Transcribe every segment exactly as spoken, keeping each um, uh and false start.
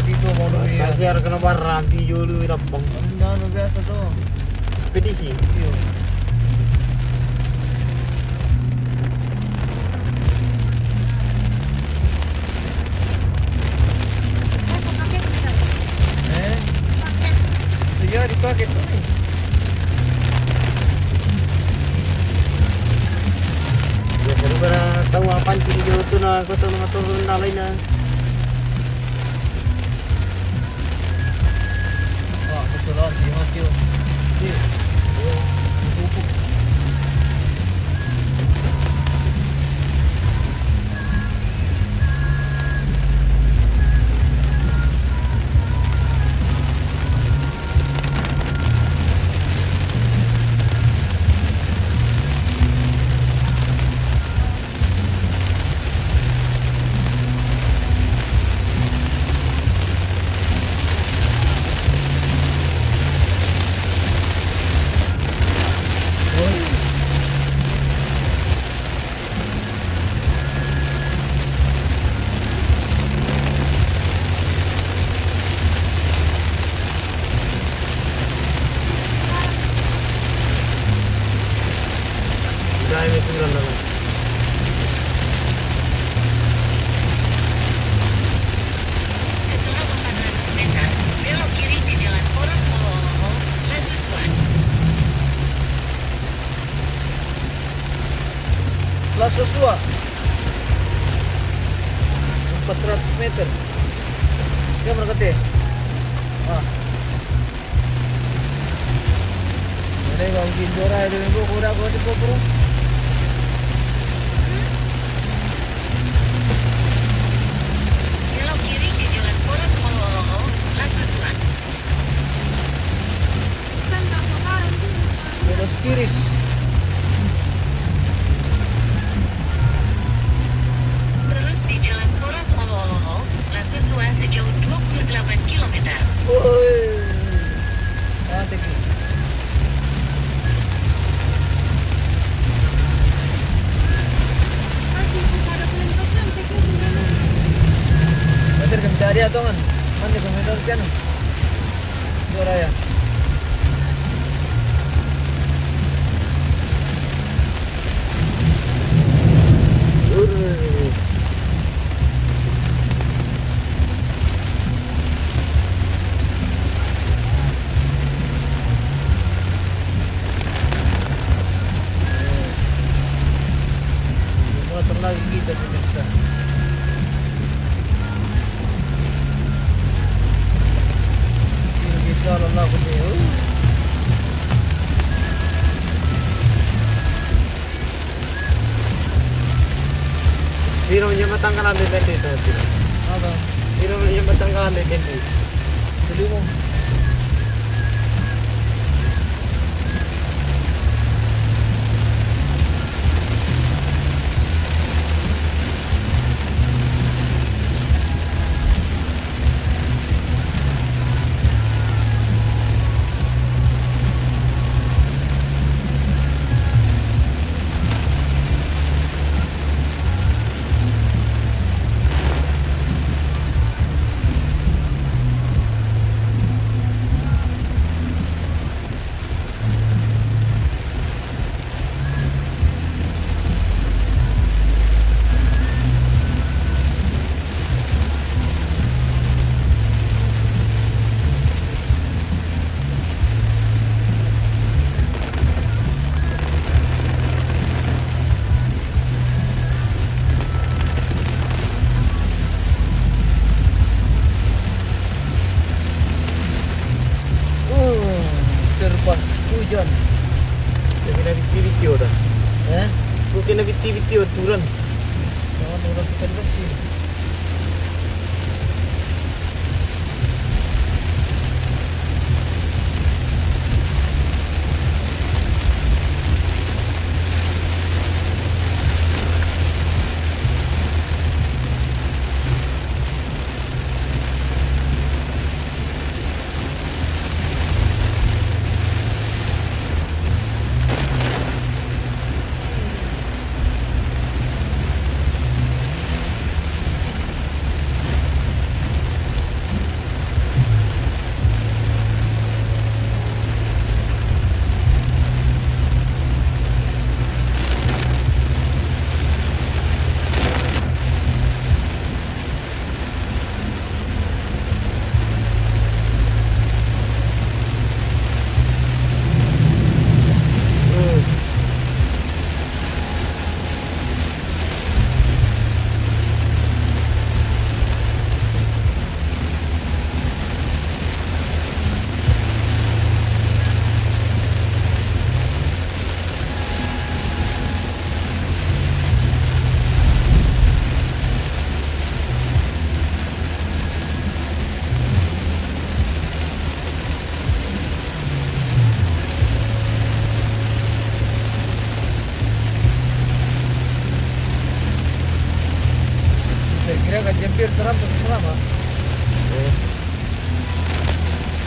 Dito mau lu ya. Kasi harga na barang di julu ira bang. Ano biasa to? Pedisi. Iyo. Eh? Sige, di paket to eh. Ya, baru ka na tau apan, sige, julu to na, ko to na, to na, lain na. Wah, gusto lang, di matyo. Di. Di. Di. Dai, mi kulan na. Setelah empat ratus meter, belok kiri ke Jalan Poros Olo-Olo, Lasusua. Lasusua. Empat ratus meter. Ya, mereka teh. Ah. Ada bang Jindora, ada minggu, kuda, kuda, kuda, kuda. Belok kiri ke Jalan Poros Olo-Olo, Lasusua. Terus kiris. Terus di Jalan Poros Olo-Olo, Lasusua sejauh dua puluh delapan kilometer. Woi. Cantik. Betul, kami cari atau kan? Mana kami tahu kan? Suara ya. Motor lagi kita pemirsa. Ini kita lelah betul. Sino yung matangkalan din dito? Apa? Sino yung matangkalan din dito? Tuloy mo. Uh, terpas hujan. Kena biti-biti dah. Eh? Kena biti-biti turun. Jangan orang kita kasih.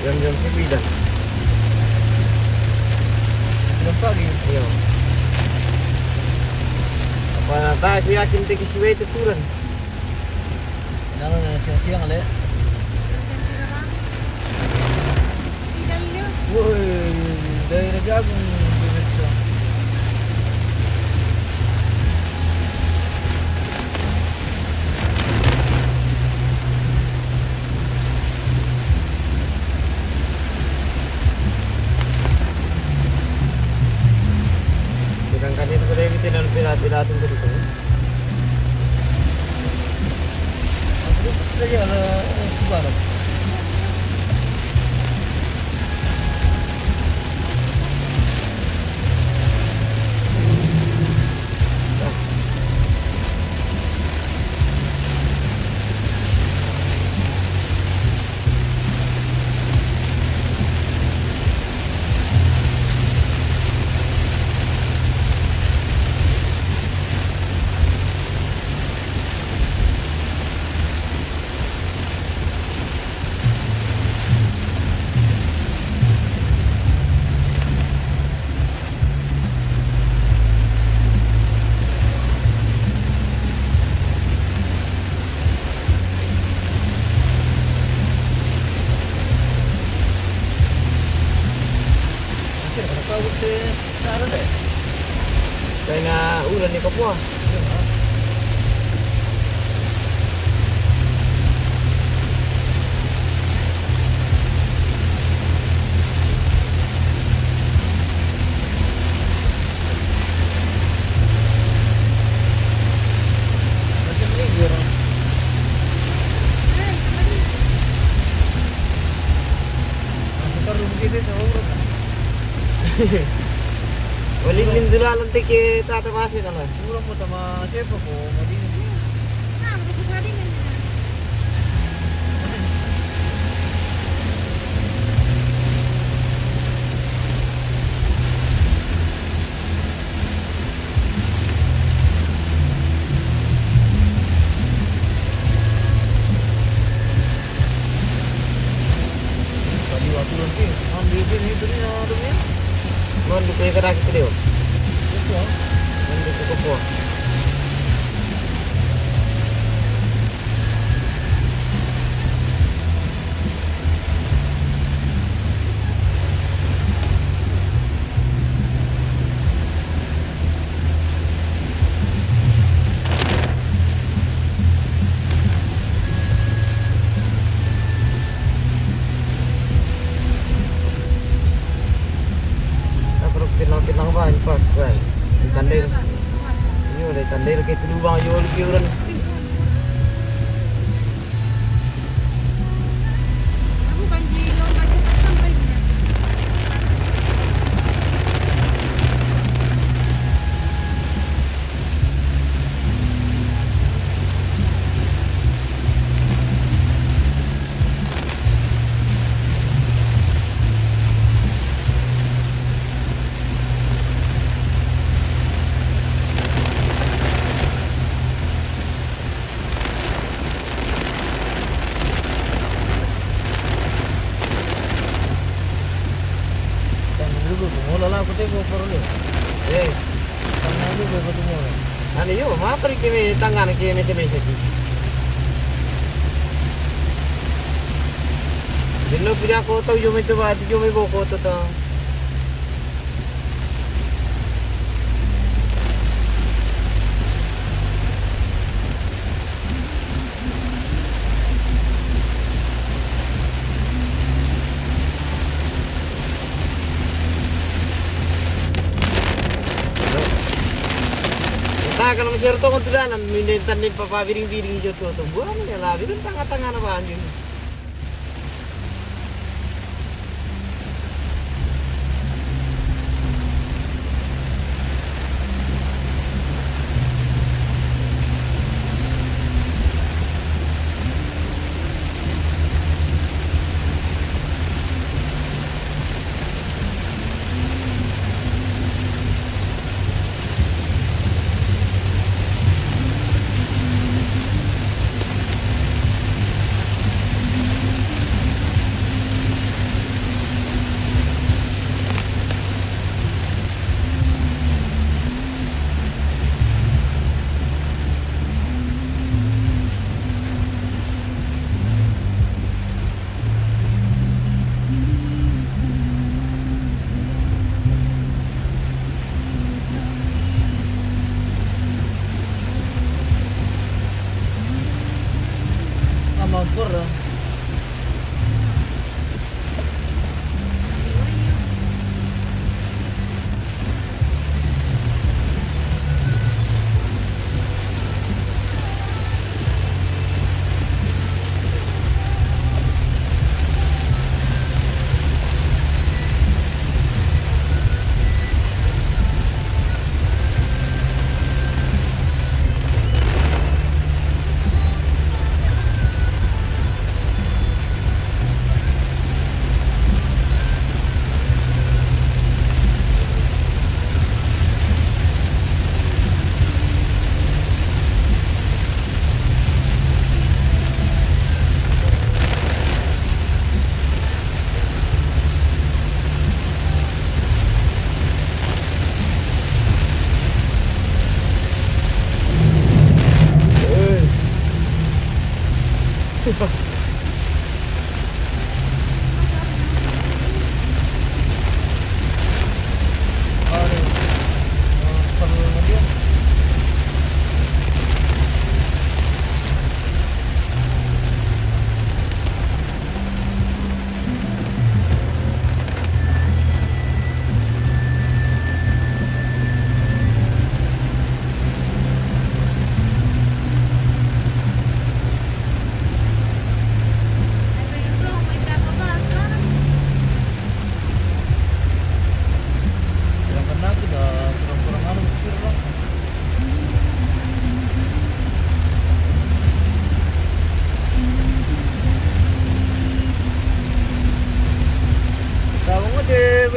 Jam-jam sembilan. Sembilan pagi? Iya. Apa, tak aku yakin tiki si Wei teturan. Kenapa na siang-siang, Le? Woi, daerah jagung, pemirsa. Sedangkan itu sudah bikin pila-pila tunggu di sini. Saja, eh, sebar. Masih ada kau, Bute. Kaya na uran ni kapwa. Masih terus kita sama urut. Wali nin dulalan tiki tata masi na la. Kurang mo tama sepa ko, mali. Padi waktu nanti, ambil dia ni, tu ni, ada ni. Mana dia punya kadang kita dia? Kukuh. Mana dia kukuh? Aku pinang-pinang ba, in fact, well, di Tandil. Iyo, di Tandil kay tulubang yun, kiuran. Tangga dulu, gua mau lala, aku tengok baru ni. Eh. Tangga dulu, gua mau. Ani yo, ma pari keme tangga na keme se mese ki. Dino pira ko tau yo me to ba, yo me bo ko to to. Taka na masero to kon tulanan, minda intan ni papa biring-biring jo to to. Buan ya la, biring tanga-tanga na banjir.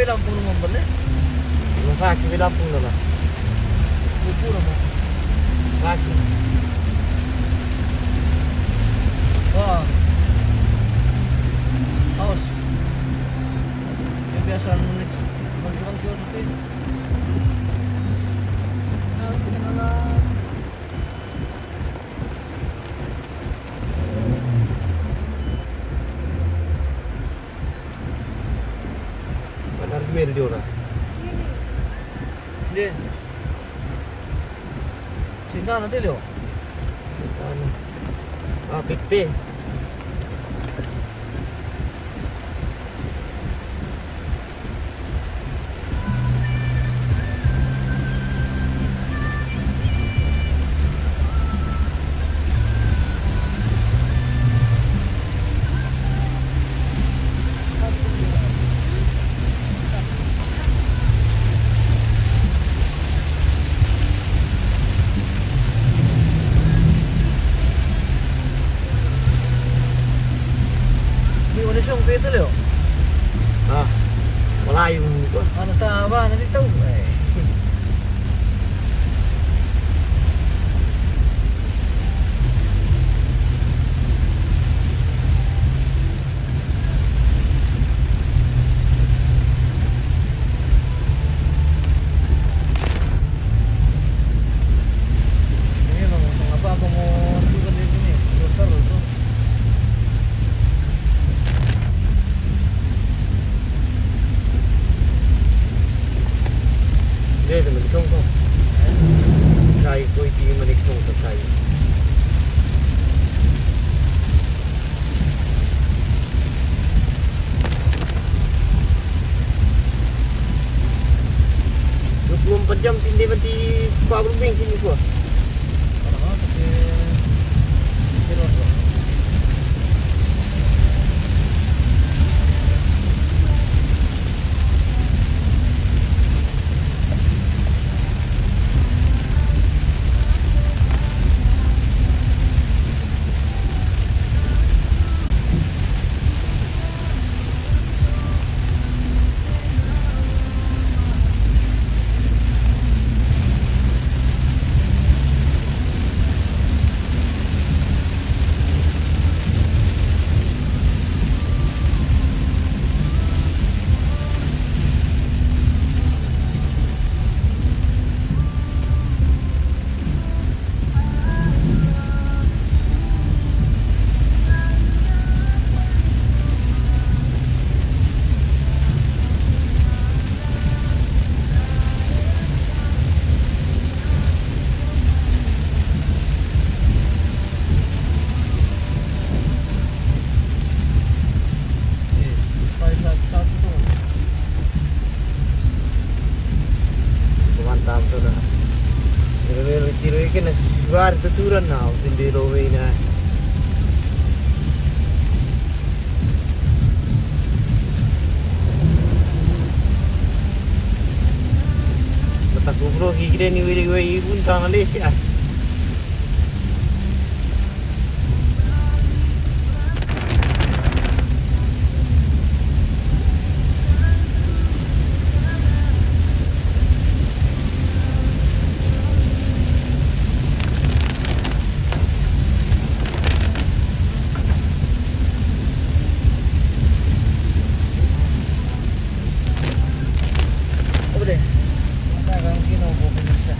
Lampung rumah balik. Rumah sakit di Lampung dah lah. Kuku rumah. Sakit. Wah. Haus. Yang biasa bangkit-bangkit waktu itu. Mana dia orang? Dia. Singkana ti leo. Singkana. Ah, piti. Di mana siyong pito leo? Ah, malayo mo ito. Ano ta ba? Nandito. Eh. Ini lang, sa nga pa ako mo, ano ba dito ni? Motor ito. Hindi, ito, magsong ko. Kaya ko, ito yung manigsong ko, kaya. Dua puluh empat jam tindi mati Pak Berbing sini gua. Mantap tu dah. Kira-kira kira kan suar tu turun nah, sendiri na. Mata kubro gigre ni wiri wiri pun tangan lesi ah. Apa deh? Mata kang kino ko pemirsa.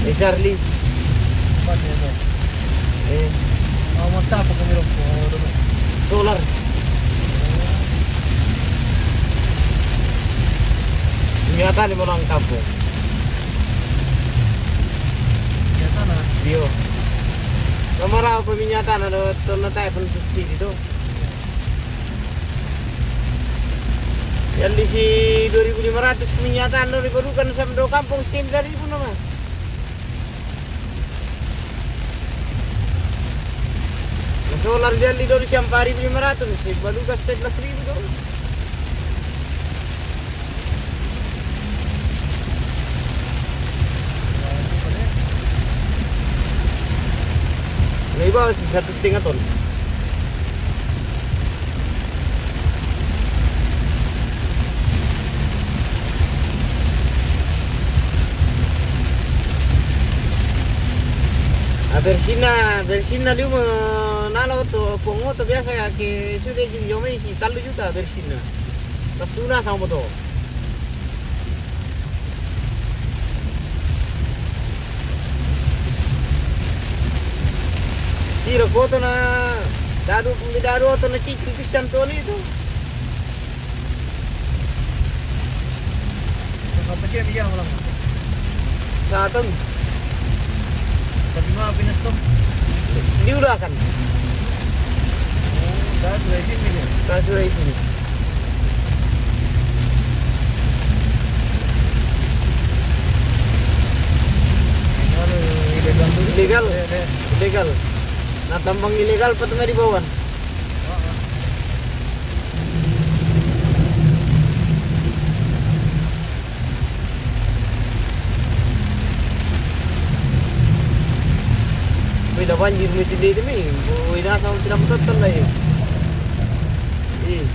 Eh, Charlie. Apa dia tu? Eh. Mau motor apa kau hidup? Oh, dulu. Solar. Minyak tanah ni orang kampung. Minyak tanah? Dio. Nomor apa minyak tanah tu? Tona tai pun subsidi tu. Yang di si dua ribu lima ratus minyak tanah di Barukan sama do kampung sembilan ribu nama. Solar jadi dari siang pari lima ratus, si baluga sebelas ribu tu. Nah, iba si satu setengah ton. Ah, bersihna, bersihna liu mo nalo to, pongo to biasa ke sudah jadi yomai si talu juta bersihna. Tasuna sama to. Tiro koto na dadu, dadu oto na cicil pisan to ni to. Apa sih yang bilang orang? Satu. Tapi mau pindah stop. Diulakan. Oh, dah sudah izin ni. Dah sudah izin. Anu, ilegal tu. Ilegal. Eh, eh. Ilegal. Nah, tambang ilegal patungga di bawah. Wih, dah banjir mi tindai tu mi. Wih, dah sama tidak betul lah ya. Ih.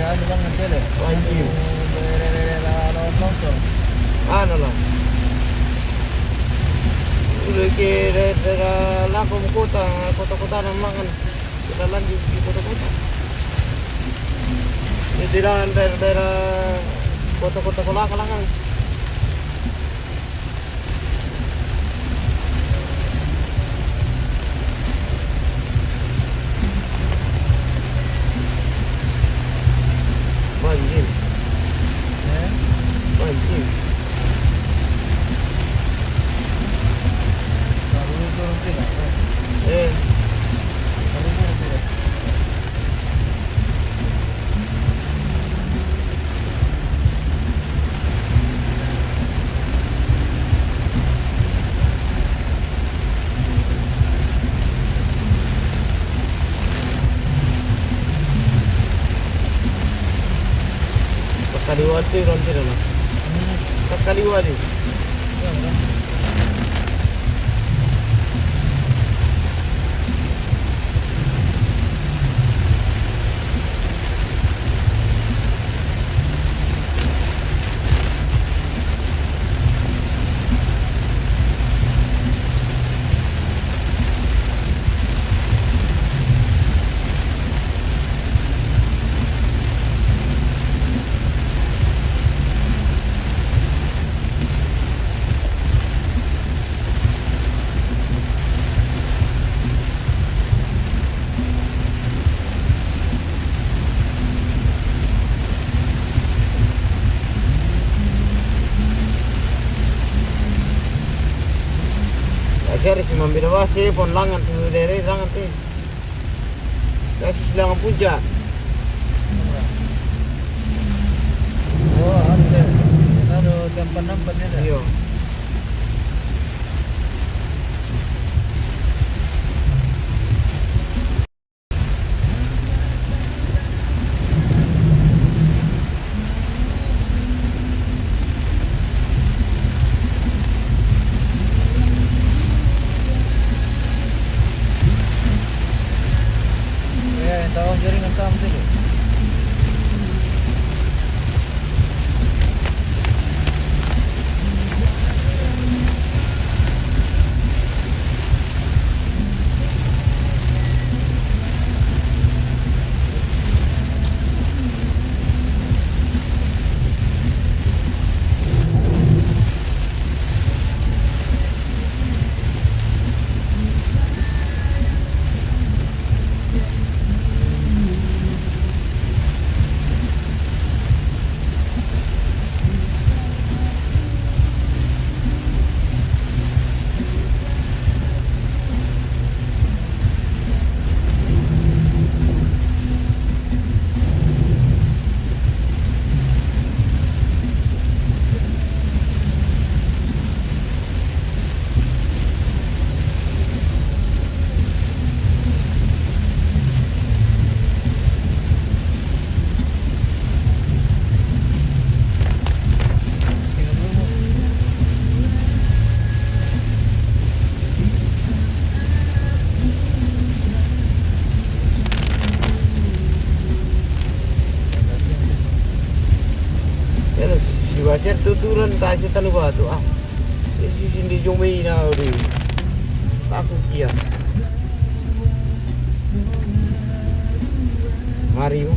Anu lang ang tele. One G. Anu lang. Udah ke daerah, daerah Lakom kota, kota-kota na mangan. Kita lanjut di kota-kota. Jadi daerah, daerah kota-kota Kolaka lang. Banjir. Eh? Banjir. Kalau itu nanti lah, eh. Eh. Kalau itu nanti lah. Kakaliwa tu, ron tu dah. Kakaliwa tu. Ajar si mambira wase pon langan tu dere langan te. Kasi silangan puja. Oh, ada. Ada tempat nampak ni dah. Iyo. Eh, tawag diri ng tawag diri. Ela, si Basir tuturan ta si tanu batu, ah. Isi sindi jomei na uri. Taku kia. Mari mo.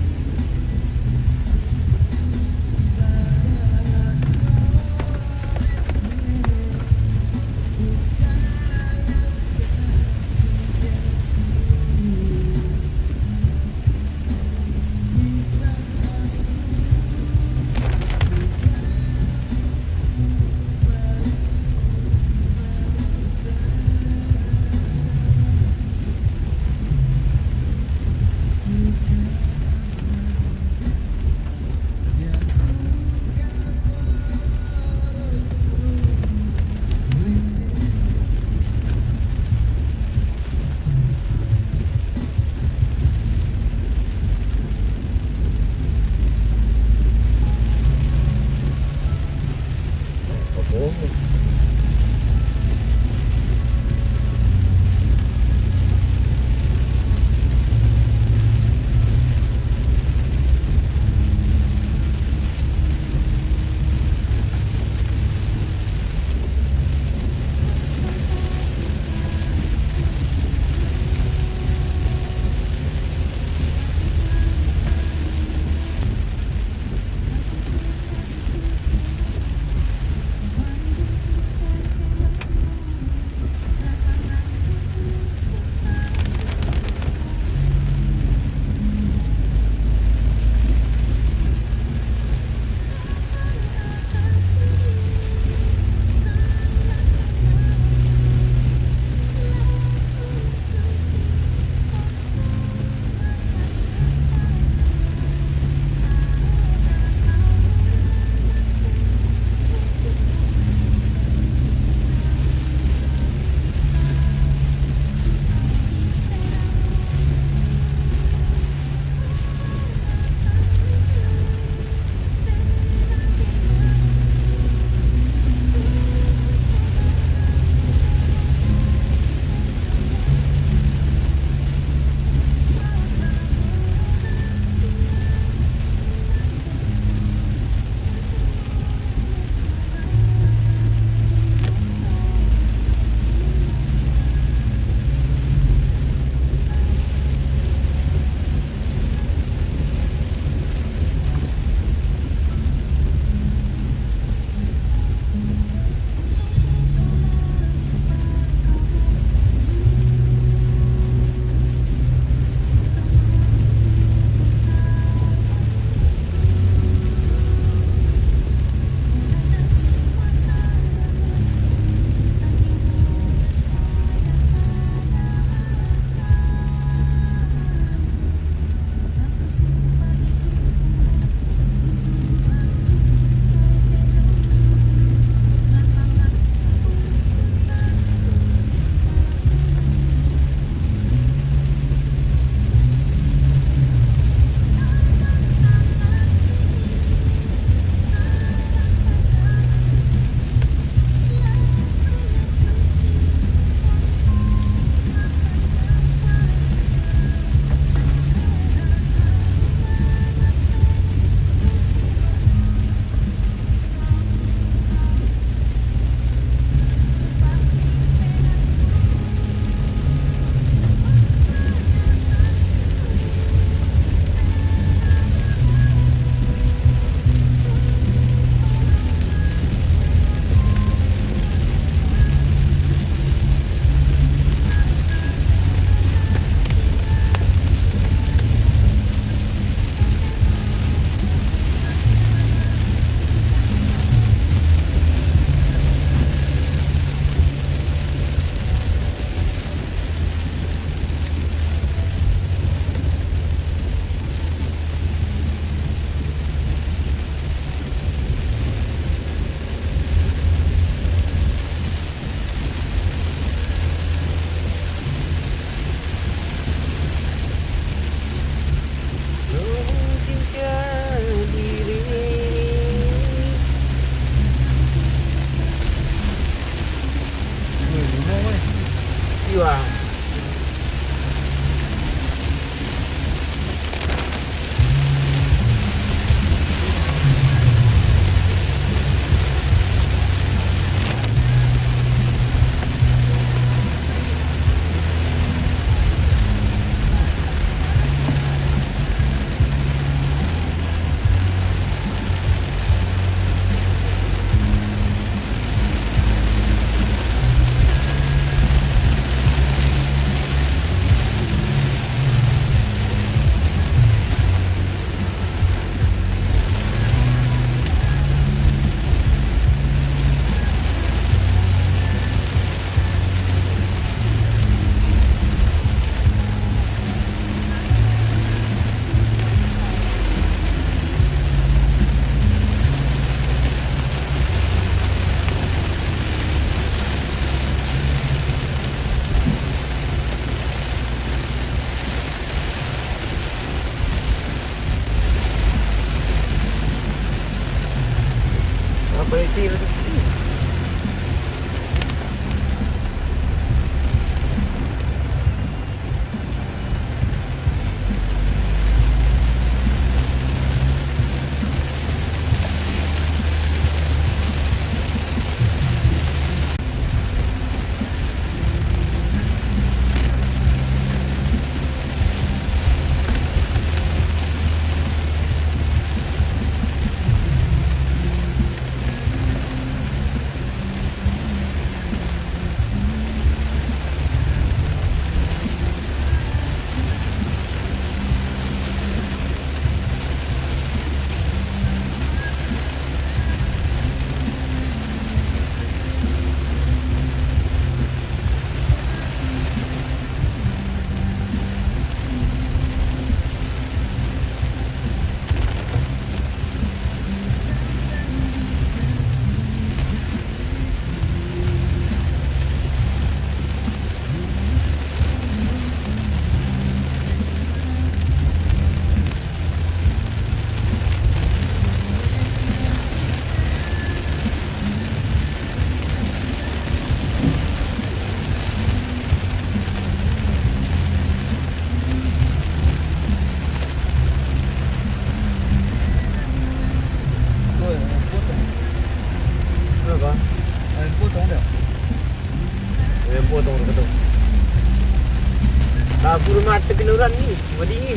Aku rumah tegeluran ni, madingin.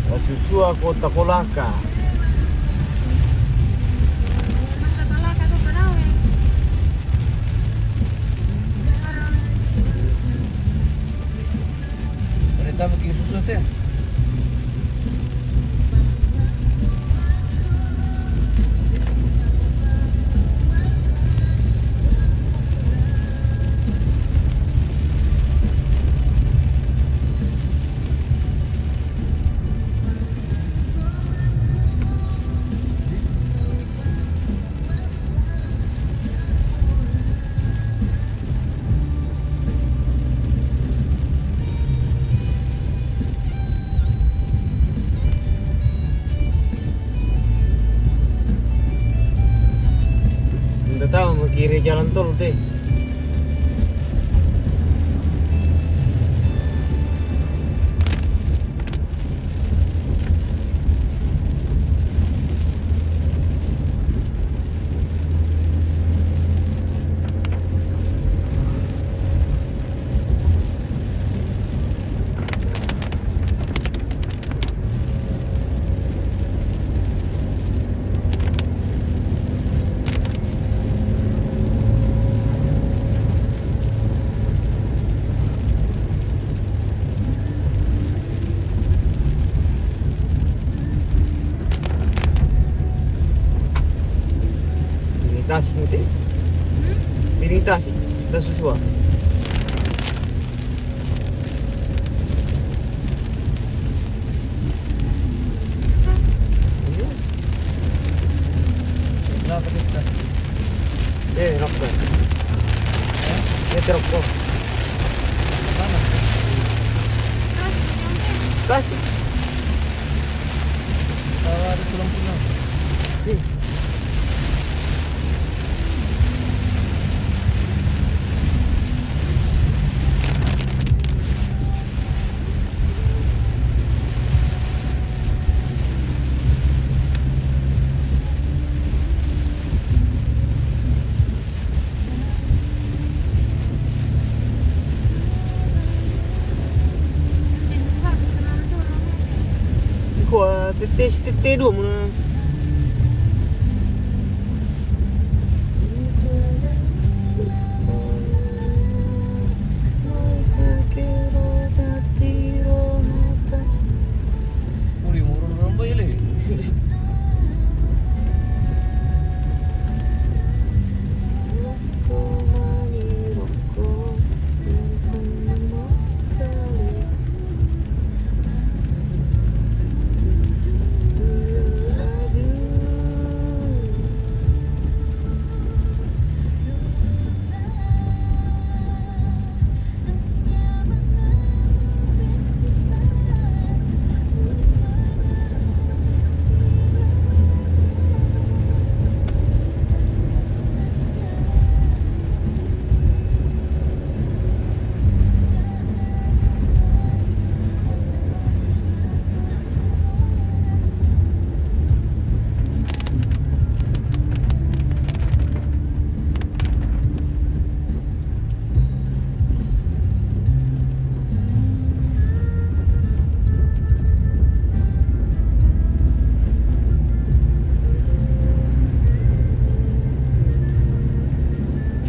Wasusua ko Takolaka. Ore tama ki susu te. Nda tau mo kiri jalan tol te. Kua tete tete dua muna. Uri murun romba ile.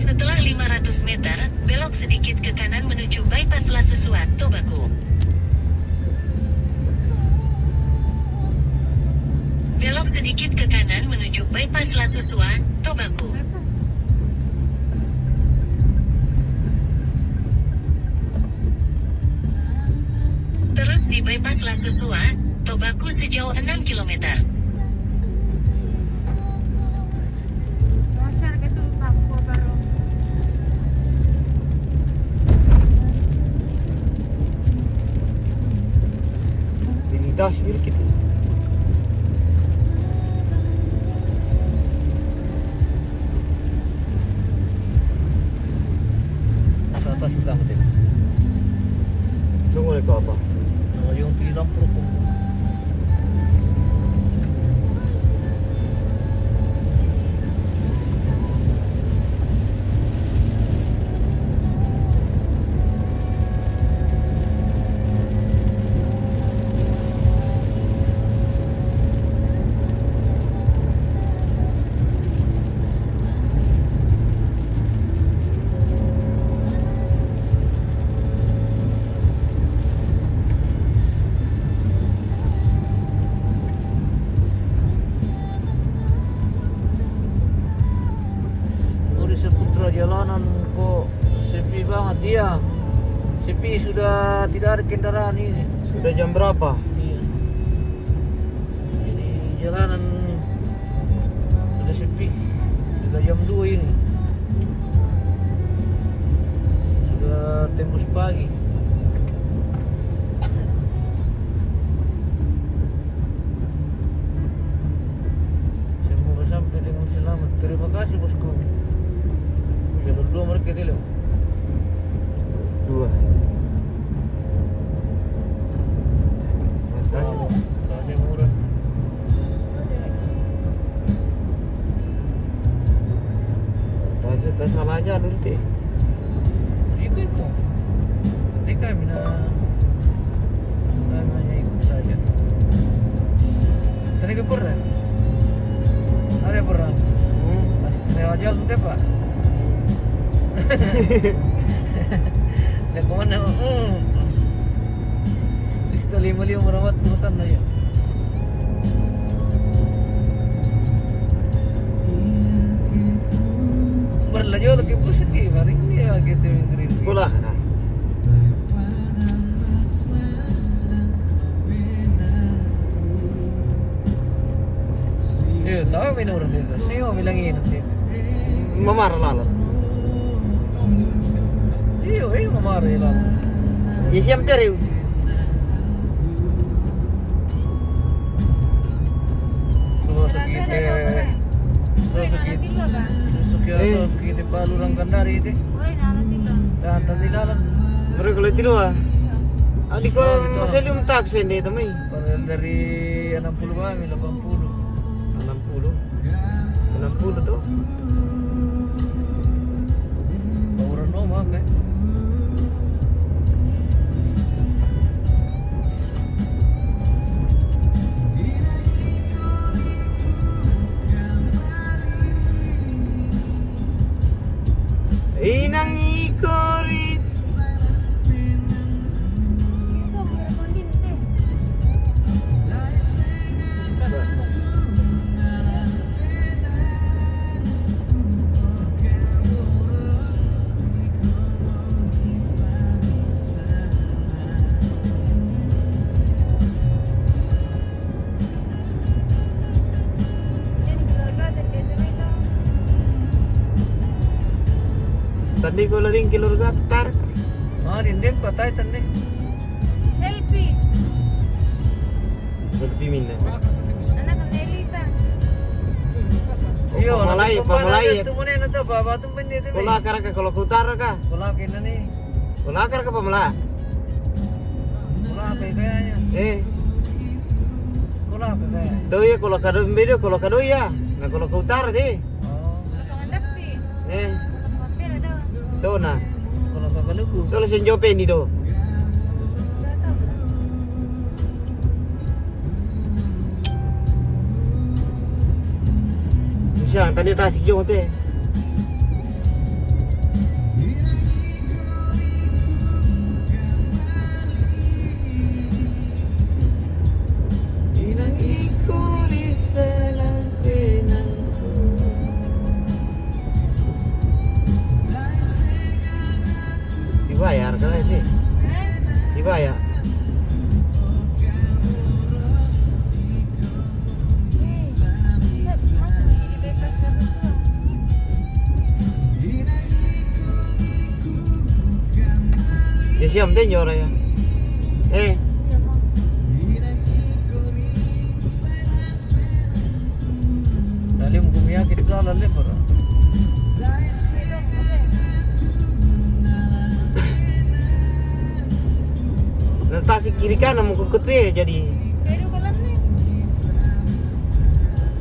Setelah lima ratus meter, belok sedikit ke kanan menuju bypass Lasusua, Tobaku. Belok sedikit ke kanan menuju bypass Lasusua, Tobaku. Terus di bypass Lasusua, Tobaku sejauh enam kilometer. Ini tas ini kita. Sa atas kita mati. Semua mereka apa? Kalau yung tilang perukong. Oh, di seputar jalanan kok sepi banget dia. Sepi, sudah tidak ada kendaraan ini. Sudah jam berapa? Iya. Ini jalanan sudah sepi. Sudah jam dua ini. Sudah tembus pagi. Semoga sampai dengan selamat. Terima kasih, bosku. Jalur dua mereka dulu. Dua. Fantastis. Fantastis, murah. Fantastis, tak salah jalur, teh. Ikut itu. Tadi kami nak, namanya ikut saja. Tadi ke pernah? Ada pernah? Hmm. Pas lewat jalan, teh, Pak. Dah ke mana? Hmm. Lista lima lima merawat hutan aja. Berlajo lagi pusing di, mari ini ya, gitu, mikirin. Bola, nah. Eh, tahu minum orang itu. Saya bilang ini nanti. Mamar lalat. Iyo, eh, mamar lalat. Ya, siam teriu. Sudah sakit, eh. Sudah sakit. Sudah sakit, eh. Sudah sakit, Pak, orang Kandari itu. Dan tadi lalat. Mereka kalau tidur, ah. Adik gua masih lium taksi ini, teman. Padahal dari enam puluh kami, delapan puluh. Enam puluh. Enam puluh tuh. Orang rumah, kan? Iko la ring kilur gatar. Ah, rin din, patay tan din. Selfie. Selfie minna. Anak Nelita. Iyo, pamalay, pamalay. Tumune na to, baba tum bende to. Kola karaka, kola kutar ka. Kola kena ni. Kola karaka pamala. Kola kaya. Eh. Kola kaya. Do ya, kola kado video, kola kado ya. Na kola kutar di. Oh. Eh. Dona. Kalau kagak lugu. Solo senjope ni do. Siang tadi tasik jong te. Inang iko di salang penangku. Dibayar kali ini. Dibayar. Ya siam tenjora ya. Eh. Lalim gumia kita lalim bara. Na tasik kiri kanan mau ke kete jadi.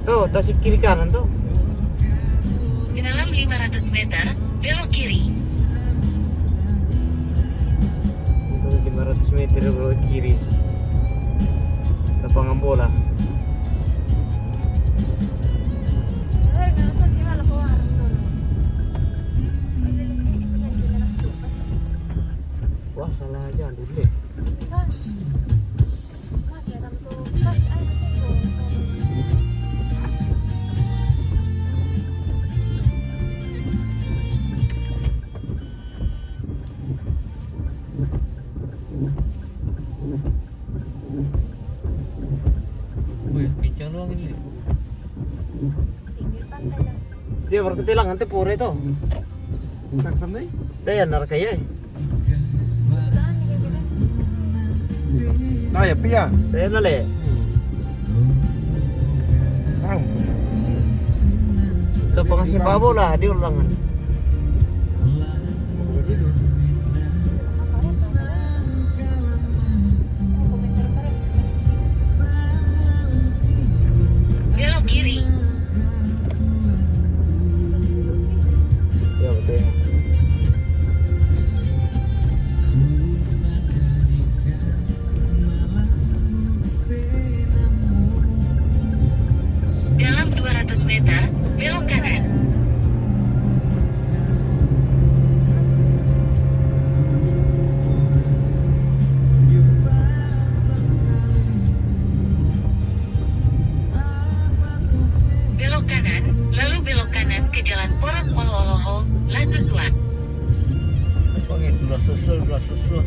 Tuh, tasik kiri kanan tuh. Dalam lima ratus meter, belok kiri. Lima ratus meter belok kiri. Lapangan bola. Wah, salah aja dulu. Wih, pincang doang ini. Dia berketilang nanti pore to. Dia narka ya. Nah, ya, pia. Dia nale. Tahu. Lo pengasih pabo lah, dia ulangan. Belok kiri. Ya, betul ya. Dalam dua ratus meter, belok kanan. Belok kanan, lalu belok kanan ke Jalan Poros Olo-Oloho, Lasusua. Apa gitu, Lasusua, Lasusua.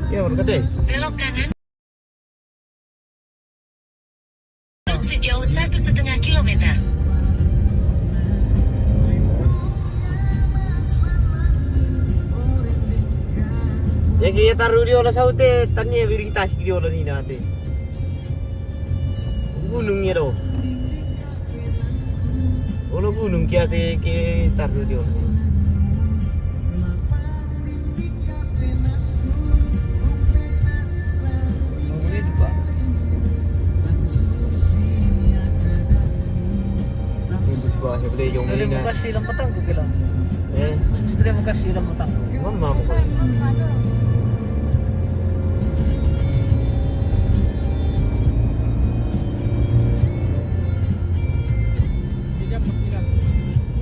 Ya, berkati. Belok kanan. Terus sejauh satu setengah kilometer. Ya, kita taruh di olah saute, tanya biring tas di olah ni nanti. Gunungnya doh. Olo gunung kia te ke taru dio. Ini bus bawah sebelah jong ini. Terima kasih, lambat tangguh, gila. Eh? Terima kasih, lambat tangguh. Mama mo ko.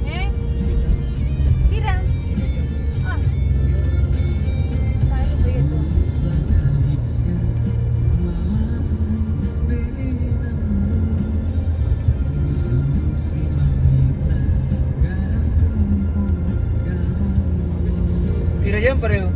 Eh? Pira? Ah. Tayo ba ito? Pira jam pareho?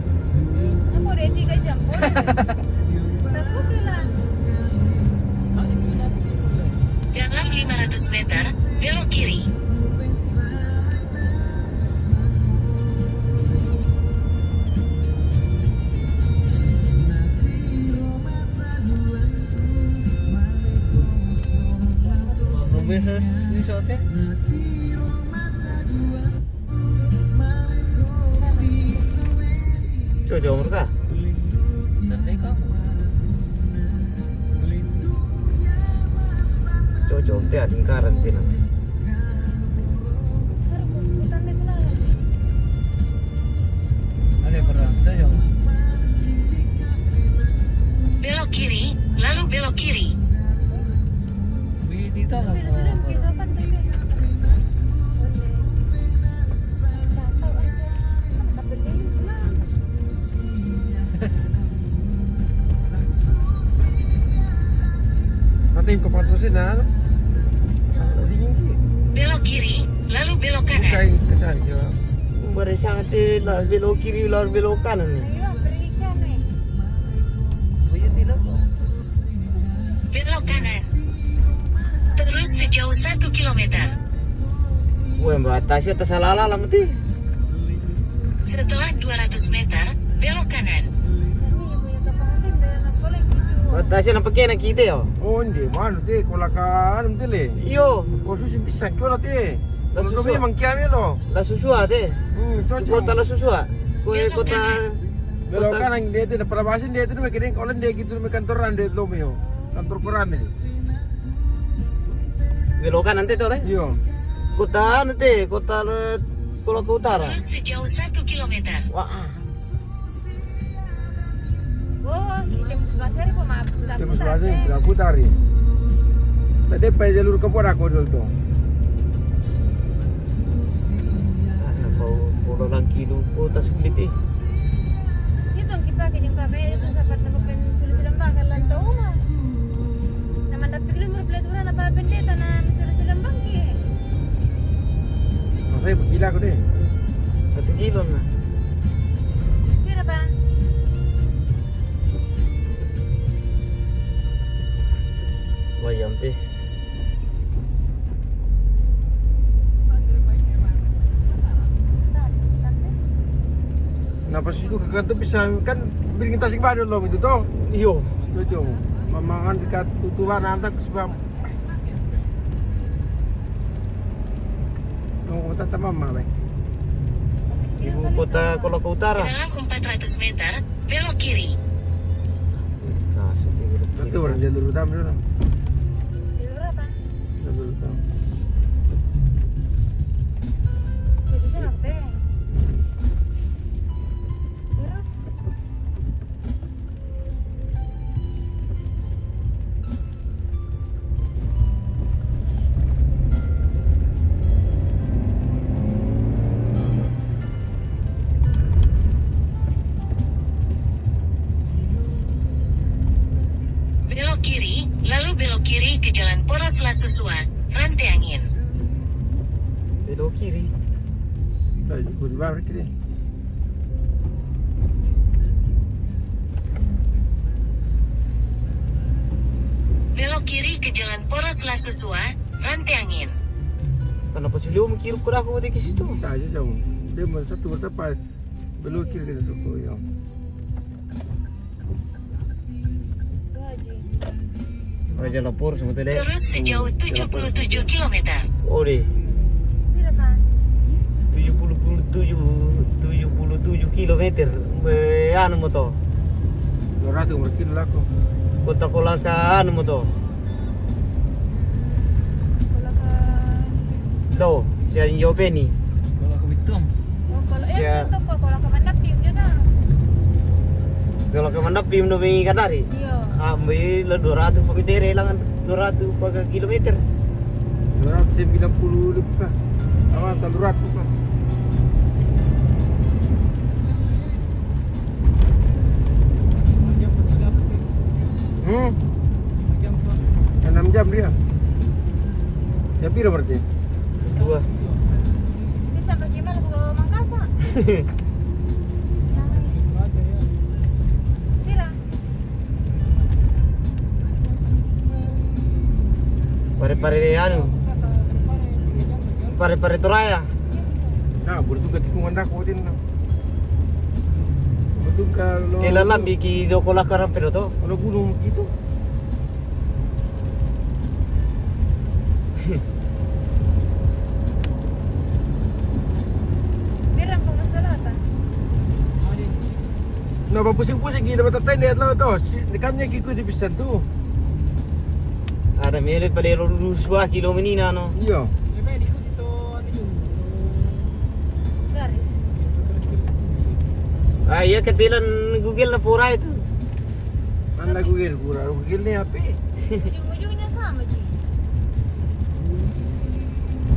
Ini sote. Coba umur kah? Tadi kamu. Coba teh lingkaran tina. Ada perang, coba. Belok kiri, lalu belok kiri. Bidi tahu. Nanti kau pantau sini, nah. Belok kiri, lalu belok kanan. Kain kecil ya. Baru sangat lah belok kiri, lalu belok kanan ni. Belok kanan. Terus sejauh satu kilometer. Weh, Mbak Tasya tersalah lah mati. Setelah dua ratus meter, belok kanan. Mbak Tasya nampak kena kita yo. Oh, ndi mana te? Kola kanan te le. Iyo. Kau susu bisa kau lah te. Lah susua. Memang kiamnya lo. Lah susua te. Hmm, cocok. Kota lah susua. Kue kota. Belok kanan dia te, perabasi dia te, mereka ni kalau dia gitu, mereka kantoran dia lo mio. Kantor koran ni. Belok kanan te to le? Iyo. Kota anu te, kota le, Kolaka Utara. Terus sejauh satu kilometer. Wah. Oh, jam sebelas hari kok maaf. Jam sebelas hari, putar ya. Tadi pai jalur ke Poda ko dulu to. Kau pulo lang kilo kota sulit eh. Itu kita ke jengka itu sapat tempat pengen sulit bilang bakal lantau mah. Nama dapet lima belas orang apa pendeta na misalnya sudah bangkit. Masih berkila aku deh. Satu kilo na. Pira, Bang? Wayang teh. Napa situ kakak tuh bisa kan bikin tasik badan lo itu toh? Iyo. Itu cuma. Mamangan di kat tutuan antak sebab. Tunggu tante mama baik. Ibu kota Kolaka Utara. Dalam empat ratus meter, belok kiri. Kasih dia belok kiri. Nanti orang jalur utama dulu. Jalur apa? Jalur utama. Jadi saya ngerti. Terus? Belok kiri, lalu belok kiri ke Jalan Poros Lasusua, Rantai Angin. Belok kiri. Ayo, ikut balik kiri. Belok kiri ke Jalan Poros Lasusua, Rantai Angin. Kenapa sih lu mikir kurang aku di situ? Tak aja jauh. Dia mau satu tempat. Belok kiri kita satu ya. Raja Lapor sama tadi. Terus sejauh tujuh puluh tujuh kilometer. Oh deh. Pira, Pak? Tujuh puluh tujuh, tujuh puluh tujuh kilometer. Be, anu mo to. Dua ratus berkilo lako. Kota Kolaka anu mo to. Kolaka. Lo, siya Jopeni. Kolaka Bitung. Oh, kalau, eh, ya. Itu kok Kolaka Mandapim juga. Kolaka Mandapim no mi kanari. Iyo. Ah, mi lo dua ratus pa meter lang, dua ratus pa kilometer. Dua ratus sembilan puluh lebih kah? Apa, dua ratus kah? Hmm. Enam jam dia. Jam pira berarti? Dua. Bisa pergi malam ke Makassar. Pira? Pare-pare anu. Pare-pare Toraya. Nah, baru juga tikungan dah kuatin nah. Betul kalau. Kela lambi ki do Kolaka rampe do to. Kalau gunung gitu. Apa pusing-pusing kita, mata tenda lo to. Si, kan nya kiku di pisan tu. Ada mele pale ro dua kilo menina no. Iya. Ah, iya, ketilan Google na pura itu. Mana Google pura? Google ni apa? Ujung-ujungnya sama ji.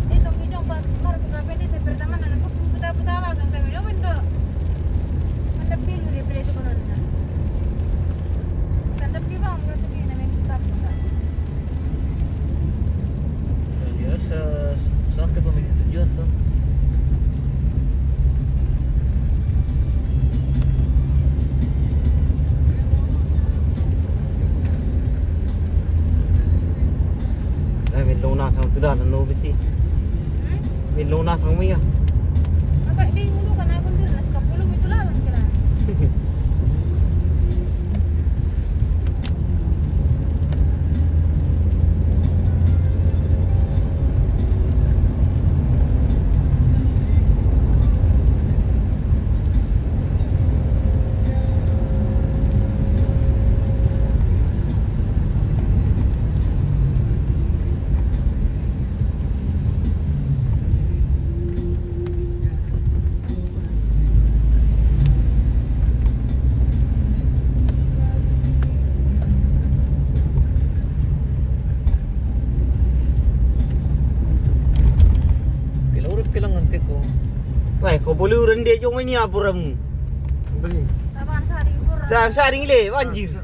Dia tong ujung pa mar buka pete te pertama nana pun puta-puta wa kan kami domen do. Mana pilu dia pele itu konon. Kan tapi bang, kan tapi na main puta-puta. Ya, sa-, sampai kami di tujuan tu. Eh, min lona sang tu dah, no biti. Min lona sang mi ya. Apa dia dulu kan aku tu nak kapulu itu lah kan kira. Pila urut pilang nanti ko. Wah, ko boleh urang dia cuma ini apa ramu? Beli. Taban saring le, banjir.